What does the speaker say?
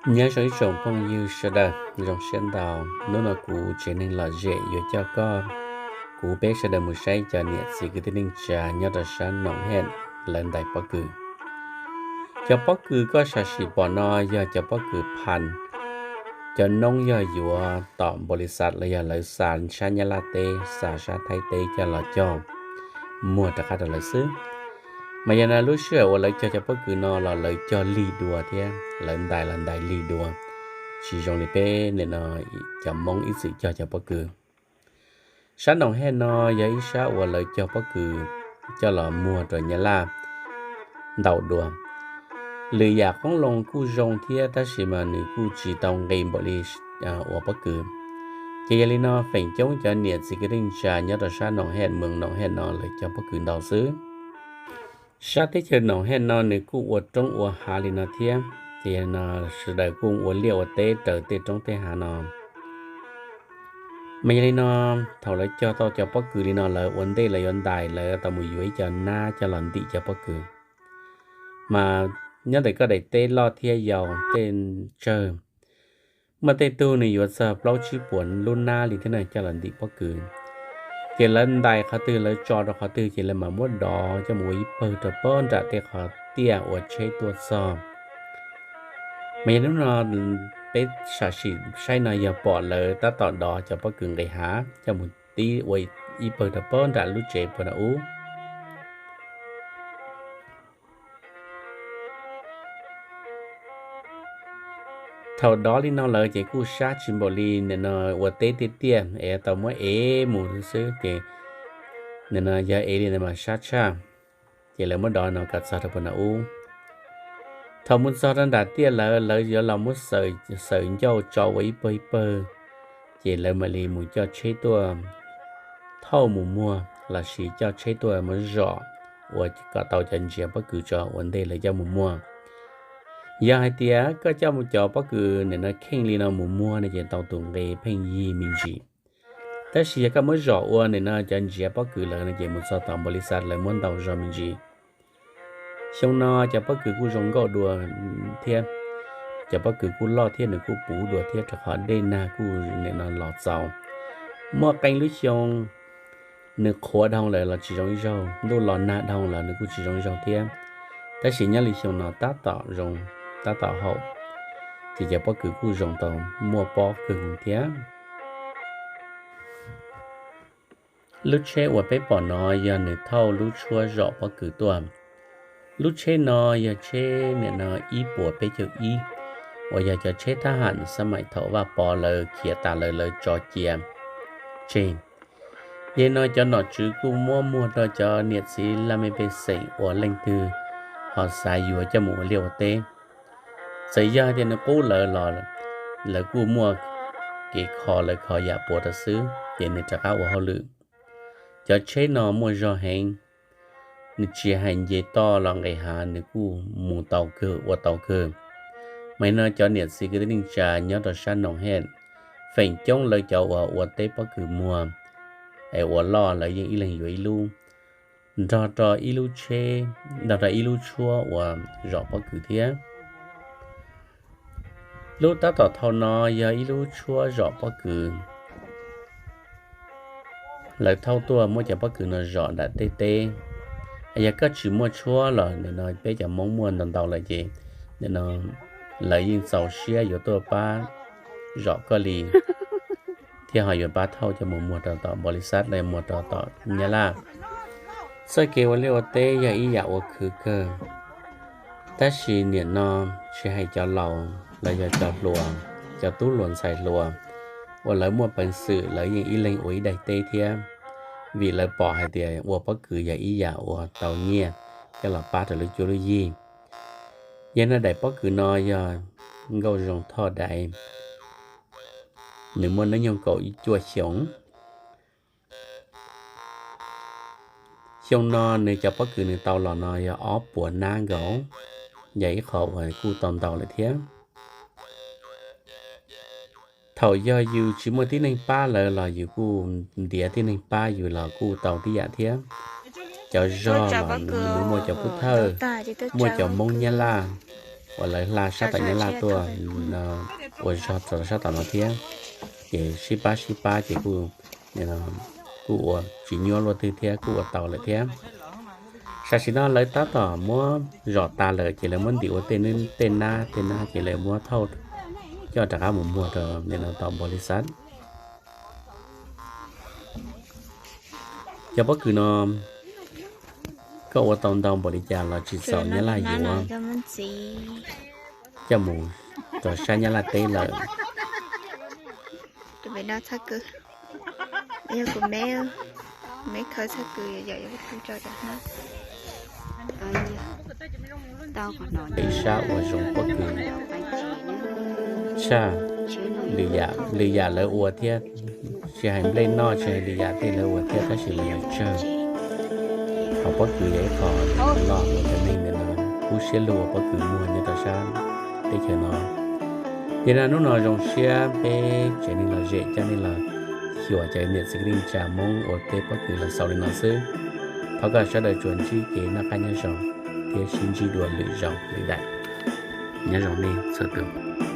Nyob zoo ib tsoom phooj ywg sawv daws, zoo siab ntau, hnub no kuv tsev neeg lom zem yuav coj koj, kuv peb sawv daws mus saib cov niam txiv kwv tij neej tsa nyob rau sab Noom Hej lawv ntais pob kws. Cov pob kws koj sam sim pom no yog cov pob kws phas, cov noob yog yuav tom npaum li xav los yog lawv xa sab Nyab Laj teb, xa sab Thaib teb coj los cog muag rov qab rau lawv xwb. Mas yog no lub sij hawm uas lawv cog cov pob kws no los lawv cog lig dua thiab, lawv ntais los ntais lig dua, tsis zoo li peb nim no cov Hmoob ib txwm cog cov pob kws. Sab Noom Hej no yog ib sab uas lawv cog pob kws coj los muag rau Nyab Laj ntau dua. Lwm yam qoob loo kuj zoo thiab tab sis mas nws kuj tsis tau nqis npaum li ua pob kws. Ces yog li no feem coob cov niam txiv kwv tij neej tsa nyob rau sab Noom Hej, moos Noom Hej no lawv cog pob kws ntau xwb. Sab teb chaws Noom Hej no nws kuj ua roob ua hav li no thiab, ces yog no sawv daws kuj ua liaj ua teb raws tej roob tej hav no. Mas yog li no, thaum lawv cog tau cov pob kws li no lawv ua ntej lawv yuav ntais lawv tau mus yuav ib co nab coj los ntim cov pob kws. Mas nyob ntawm koj daim teb loj thiab yau tej tsawg, muaj tej tug nws yuav txog plaub tsib puas lub nab li thiab na coj los ntim pob kws. Ces lawv ntais qhov twg lawv tso rau qhov twg ces lawv mam muab dov coj mus ua ib pawg rau pob nram tej qhov tiaj uas tsheb tuaj txog. Mas yog hnub no peb sam sim saib no yog pom lawv tab tom dov cov pob kws nqis hav coj mus tib ua ib pawg rau pob nram lub tsev puag nram ub. Thaum dov li no lawm ces kuj sab tsis npaum li nim no ua teb tiaj tiaj es tau muab ev mus xwb ces nim no yog ev li ntawd mas sab tshaj. Ces lawv muab dov no kom txog rau puag nram ub. Thaum mus txog rau nram tiaj lawv, lawv yuav los muab xaws ncauj tso ua ib pawg ib pawg, ces lawv mam li mus coj tsheb tuaj thauj mus muag lossis coj tsheb tuaj muab zom ua kom tau cov ntsiav pob kws tso ua ntej lawv coj mus muag. Yog hais tias koj coj mus cov pob kws nim no kheej li no mus muag no ces tau tus nqe pheej yig me ntsis. Tab sis yog koj muab zom ua nim no cov ntsiav pob kws lawm no ces mus txog tom npaum li xav lawv muab ntau zog me ntsis. Xyoo no cov pob kws kuj zoo nkauj dua thiab, cov pob kws kuj loj thiab nws kuj puv dua thiab rau qhov dej nag kuj nim no los txaus. Muaj qee lub xyoo nws qhuav dhau lawm los tsis zoo ib zaug, ntuj los nag dhau los nws kuj tsis zoo ib zaug thiab. Tab sis nyob li xyoo no tab tom zoo, tab tom haum, ces cov pob kws kuj zoo tau muaj pob kawg thiab. Lub tsheb uas peb pom no yog nws thauj lub tshuab zom pob kws tuaj. Lub tsheb no yog tsheb nim no ib puas peb caug ib, uas yog cov tsheb thab ham xab maim thaum Vaj Pov lawv khiav tas lawm lawv tso cia tseg. Yog li no cov nom tswv kuj muab muag rau cov niam txiv laj mej pej xeem uas leej twg ho xav yuav coj mus ua liaj ua teb. Txawm yog tias nws qub lawm los lawv kuj muaj kev kho lawv kho yam puav rau xwb ces nws rov qab ua hauj lwm. Cov tsheb no muaj zog heev, nws tsis hais nce toj los nqis hav nws kuj mus tau kawg ua tau kawg. Mas no cov niam txiv kwv tij neej tsa nyob rau sab Noom Hej, feem coob lawv cov uas ua teb pob kws muag es ua loj lawv yeej ib leeg yuav ib lub, nrog rau ib lub tsheb, nrog rau ib lub tshuab uas zom pob kws thiab. Lub tab tom thau no yog ib lub tshuab zom pob kws. Lawv thauj tuaj muab cov pob kws no zom nram tej teb. Yog koj tsis muaj tshuab los nim no peb cov Hmoob muaj ntau ntau lawm ces nim no lawv yeej txaus siab yuav tuaj pab zom koj li, thiab ho yuav pab thauj coj mus muag rau tom npaum li xav los muag rau tom Nyab Laj. Txoj kev ua liaj ua teb yog ib yam uas khwv kawg, tab sis nim no tsis hais cov laus los yog cov hluas, cov tub hluas ntxhais hluas uas lawv muaj peev xwm lawv yeej ib leeg ua ib daim teb thiab, vim lawv pom hais tias ua pob kws yog ib yam uas tau nyiaj coj los pab rau lub cuab lub yig. Yog no daim pob kws no yog Nkauj Zoo Thoj Daiv, nws muaj hnub nyoog kaum ib cuaj xyoos. Xyoo no nws cov pob kws nws tau los no yog ob puas nab nkaus, yog ib qho uas kuj tau ntau lawm thiab. Thaum yog yus tsis muaj tib neeg pab lawv los yus kuj ntiav tib neeg pab yus los kuj tau tib yam thiab. Cov zog los nws muaj cov pub thawj, muaj cov Hmoob Nyab Laj, uas lawv hla sab tom Nyab Laj tuaj ua zog txog sab tom no thiab. Ces sib pab sib pab ces kuj ua tsis nyuaj luaj twg thiab, kuj ua tau lawm thiab. Tam sim no lawv tab tom muab zom tas lawm ces lawv muab ntim ua tej nab tej nab ces lawv muab thauj coj rov qab mus muag rau nim no tom npog li xav. Cov pob kws no koj ua tau ntau npaum li cas los tsis txaus Nyab Laj yuav coj mus rau sab Nyab Laj teb lawm. Ib sab ua zoo pob kws tshaj. Lwm yam, lwm yam lawv ua thiab, tsis hais nplej noj tsis hais lwm yam tej lawv ua thiab tab sis lawv yuav tsawg. Hos pob kws yog ib qho loj ua rau neeg ntawm no kub siab lug ua pob kws muag nyob rau sab teb chaws no. Yog li hnub no zoo siab peb tsev neeg los zem coj nej los xyuas cov niam txiv kwv tij neej tsa Hmoob ua teb pob kws los xaus li no xwb. Thov kom sawv daws tsuas ntsib kev noj qab nyob zoo thiab sib ntsib dua lwm zaus lwm daim. Nyob zoo nej txhua tus.